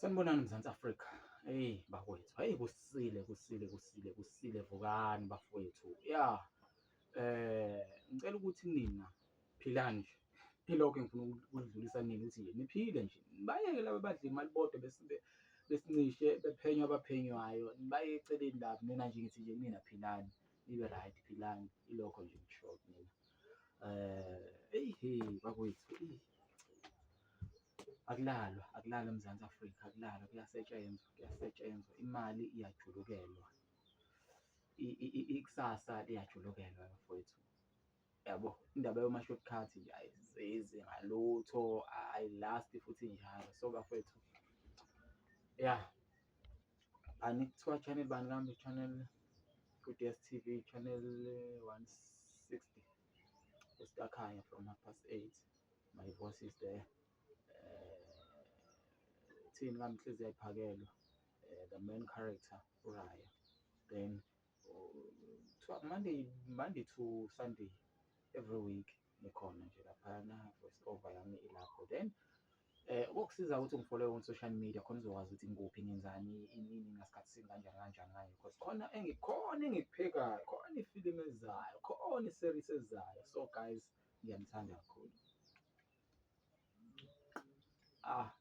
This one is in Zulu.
Sanibonani Mzansi Afrika. Hey bakwethu, hey kusile kusile kusile kusile, vukani bafowethu. Ya ngicela ukuthi nina philani nje. Ilokho engifuna ukudlulisa nina ukuthi nje niphile nje. Nibayeke laba abadla imali bodwa besincishe bephenywa abaphenywayo, nibayeke eceleni lapho. Mina nje ngithi nje kunina philani, nibe right philani. Ilokho nje ngisho kumina. Eyi he bakwethu, eyi akulalwa, akulalwa eMzansi Afrika, akulalwa kuyasetshenzwa, kuyasetshenzwa. Imali iyajulukelwa, ikusasa liyajulukelwa bafowethu, yabo. Indaba yoma-short cut nje ayisizi ngalutho, ayi-last-i futhi injalo. So bafowethu, ya bani kuthiwa channel bani kambe channel ku-D_S_T_V channel 160 uStakhaya from 8:30, my voice is there. Thini kambe inhliziyo ayiphakelwa, the main character uRaya. Then kuthiwa Monday to Sunday every week ngikhona nje laphayana, voice over yami ilapho. Then kokusiza ukuthi ungi-follow-e on social media khona uzokwazi ukuthi ngikuphi, ngenzani, ini ini, ngasikhathi sini, kanjani kanjani kanje, because khona khona engikuphekayo, khona ifilimu ezayo, khona i-series ezayo. So guys, ngiyanithanda kakhulu. Ah.